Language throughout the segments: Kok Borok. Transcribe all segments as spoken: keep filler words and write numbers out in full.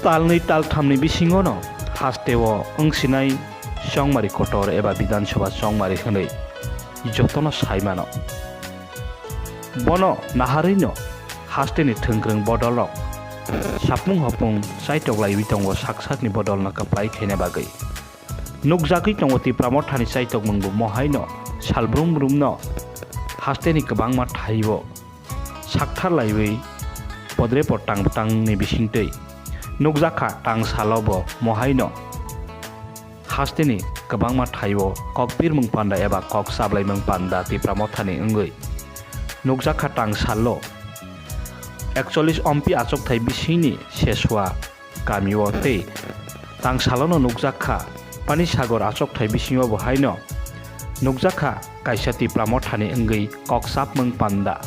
Talnwi talthamni bisingono hasteo wngsinai chongmari kotor eba Bidhan Sabha chongmari hwnwi jotono sai mano. Bono naharwino hasteni thwngkwrwng bodolrok sapung hopung chaitoklaiwi tongo sak sakni bodolno kwplai khaina bagwi. Nukjagwi tongo Tipra Mothani chaitokmungbo mohaino salbrum brumno hasteni kwbangma thaibo saktharlaiwi podre pod tang bwtangni bisingtwi nukjakha tang salobo mohaino hasteni kwbangma thaio kok pirmung panda eba kok sablaimung panda Tipra Mothani wngwi nukjakha tang salo ekchollis ompi achukthai bisingni Sesua kamio tei tang salono nukjakha Pani Sagor achukthai bisingo bo haino nukjakha kaisa Tipra Mothani wngwi kok sapmung panda.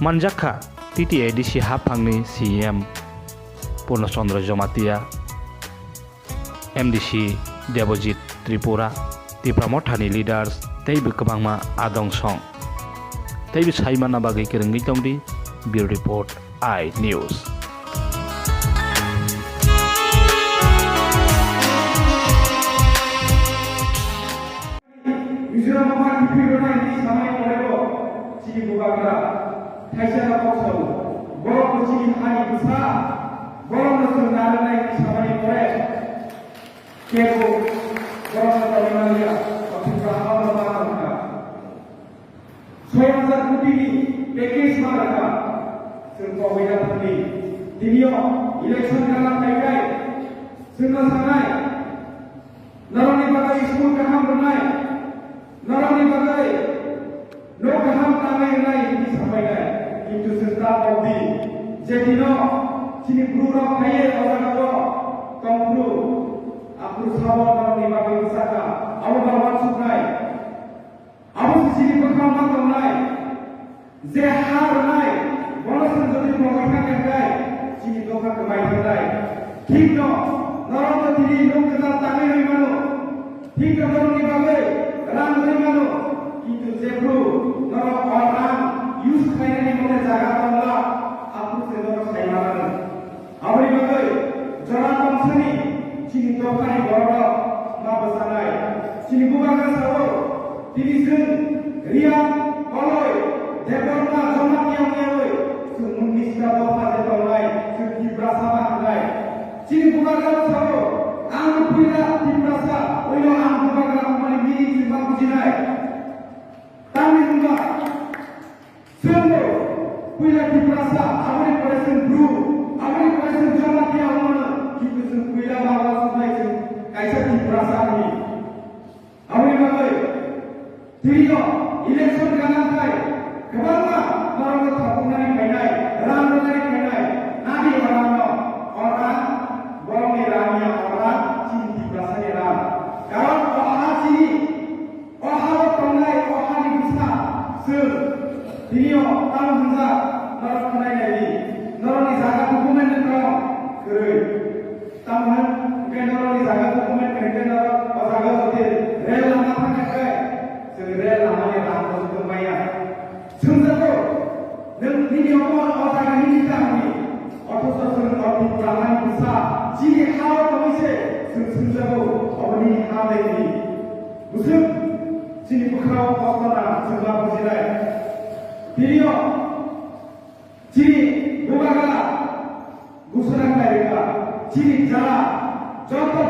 Manjakha T T A D C haphangni C M Purno Chandra Jamatia, M D C Debojit Tripura, Tipra Mothani leaders teibo kwbangma adong song. Teibo sai manna bagwi kwrwngwi tongdi. Bureau Report, I News. Mizoram ha kiphil rwnai hinwi samani porebo chini bubagra thaisa no kok sao. Borok bo chini hani bwsa, borok no chwng narwknai hinwi samani pore kebo borok no tongwi manya, o Tripura ha no ma tongkha. Soi hajar koti ni package ma rwkha, chwng kogwi na thangwi. Tini o election gana phaikhai, chwngno sanai, norokni bagwi school kaham rwnai, norokni bagwi nok kaham tangnai rwnai hinwi sabainai. Kintu chwng ta pokdi, je dino chini bwrwirok phaiwi o jagao tongphuru, aphuru sabo norokni bagwi bwsakha, abo ba uansuknai. Abo se chini bwkhao ma tongnai, je ha rwnai, bono chwng jodi mogwi thangkha khe, chini dopha kwmai thangnai. Thikno, norok no tini nuk kwtal tangwi rwi mano. Thikno norokni bagwi rang rwi mano. Kintu jephru norok o rang use khlainani mone jaga tongla, aphuru se norok sai mananw. Aboni bagwi jora tongthani chini dophani bororok ma bwsanai. Chini bubagra sao, tini chwng Reang, Koloi, Debbarma, Jamatia wngyawi chwng mungni sika dopha je tongnai, chwng Tiprasa ma hwngnai. Chini bubagra sao, ang puila Tiprasa, oino ang bubagra wngmani meaning chwng ma bujinai. Tamni hwnba, Chwngbo puila Tiprasa, aboni pore chwng Bru, aboni pore chwng Jamatia wngmano, kintu chwng puila ba uansuknai chwng kaisa Tiprasa hwnwi. Aboni bagwi tini o election gana khai kwbangma norokno thopoknani phainai, rang rwnani phainai, nadi o rangno, o rang borokni rang ya, o rang chini Tiprasani rang. Karon o ha chini O ha-o tongnai, o hani bwsa chwng. Tini o tamo hwnjak, norok khwnai nai di. Norokni jaga document ni tong kwrwi. Tamo hwn hwnkhe norokni jaga document ni hwnkhe norok o jaga o jodi rel lama thangkha khe, chwng rel lama ni rang bo chwng maya. Swngjago, nwng nini omo o jaga nini ta hwnwi? Othocho chwng o Tiprasani bwsa, chini ha-o tongwi se chwng swngjago, obo nini ha de hwnwi? Bwswk chini bwkhao kosto nang chwng ma bujinai. Tini o chini bubagra gusana khlai rwkha, chini jara joto